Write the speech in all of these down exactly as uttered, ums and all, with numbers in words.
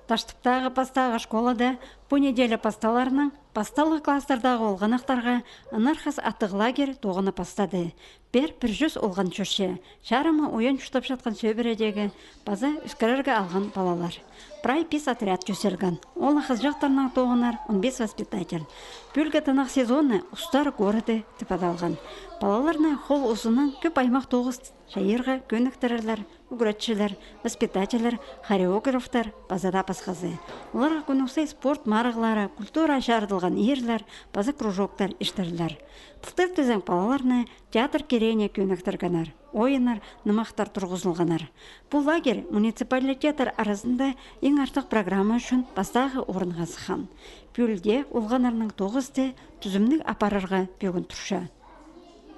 Таштыптағы пастағы школада пу неделя пасталарның пасталығ класстардағы олғаннахтарға «Ынархас» аттығ лагерь тоғынып пастады. Пеер пір чӱс олған чӧрче, чарымы ойын чуртапчатхан сӧбіредегі паза ӧскірерге алған палалар. Прай пис отряд чӧселген. Ол хызыҷахтарнаң тоғынар он пис воспитатель. Пӱӱлгі тынағ сезоны «Устар городы» тіп адалған. Палаларны хол узынаң кӧп аймах тоғыс чайирға кӧніктірерлер ӱгретчілер, воспитательлер, хореографтар паза даа пасхазы. Оларға кӧніксей спорт марығлары, культура чарыдылған иирлер паза кружоктар иртерлер. Пылтыр тізең палаларны театр кирегіне кӧніктіргеннер, ойыннар, нымахтар турғызылғаннар. Пу лагерь муниципалитеттер аразында иң артых программа ӱчӱн пастағы орынға сыххан. Пӱӱл дее олғаннарның тоғызы тӱзімніг апарарға пӧгін турча.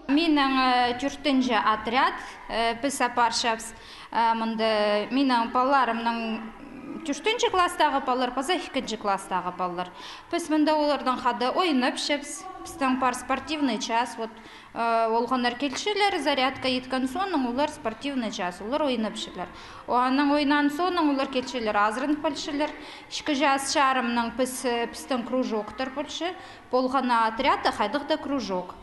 Минің, э, тӧртінҷі отряд, э, піс апарчабыс, э, мында минің палаларымның тӧртінҷі класстағы палалар, паза ікінҷі класстағы палалар. Піс мында олардаң хада ойнапчабыс. Пістің пар спортивный час, вот, э, олғаннар килчелер, зарядка иткен соонаң олар спортивный час, олар ойнапчалар. Анаң ойнаан соонаң олар килчелер, азыранып алчалар. Ікі час чарымнаң піс, э, пістің кружоктар полча, полғаны отрядта хайдағ-да кружок.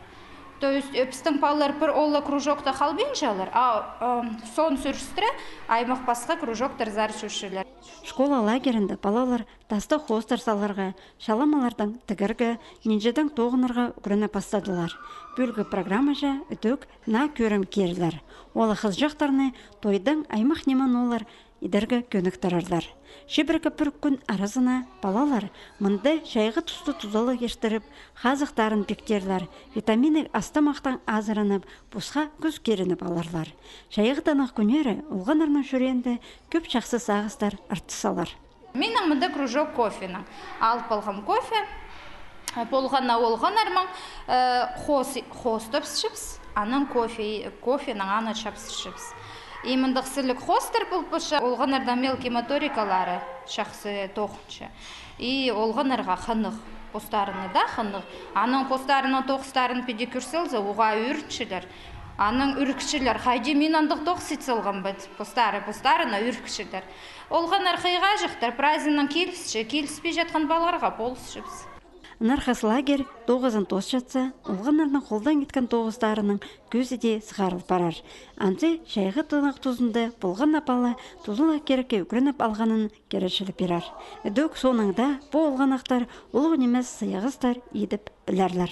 То есть, э, пістің палалар пір ол ла кружокта халбинчалар, а, ам, соон сӱрістіре аймах пасха кружоктарзар чӧрчелер. Школа лагерінде палалар тастығ хоостар саларға, чаламалардаң тігерге, нинҷедең тоғынарға ӱгреніп пастадылар. Пӱӱлгі программаҷа ідӧк наа кӧрім кирілер. Ол хызыҷахтарны тойдаң аймах ниме-ноо лар идерге кӧніктірерлер. Чибіргі пір кӱн аразына палалар мында чайғы туста тузалығ иртіріп, хазыхтарын пиктерлер, витаминнік ас-тамахтаң азыранып, посха кӱс кирініп аларлар. Чайғы тынағ кӱннері олғаннарның чӱреенде кӧп чахсы сағыстар артыс салар. Минің мында кружок кофенің. Алып алғам кофе. Полған на олғаннармаң, э, хоос-, хоостапчабыс, анаң кофе, кофенің аны чапсырчабыс. И мындағ сіліг хоостар пол полча, олғаннарның мелкий моторикалары чахсы тоғынча. И олғаннарға хынығ, постарына даа хынығ. Анаң постарының тоғыстарын піди кӧр салза, уғаа ӧрінчелер. Анаң ӱрікчелер, хайди мин андағ тоғыс ит салғам ба, постары, постарына ӱрікчелер. Олғаннар хыйғаҷахтар, прайзынаң килісче, киліспей чатхан палаларға полысчабыс. «Ынархас» лагерь тоғызын тоосчатса, олғаннарның холдаң иткен тоғыстарының кӧзі дее сығарыл парар. Анзы чайғы тынағ тузында полған на пала тузалығ кирекке ӱгреніп алғанын киречілеп пирер. Ідӧк соонаң даа пу олғаннахтар улуғ нимес сыйағыстар идіп пілерлер.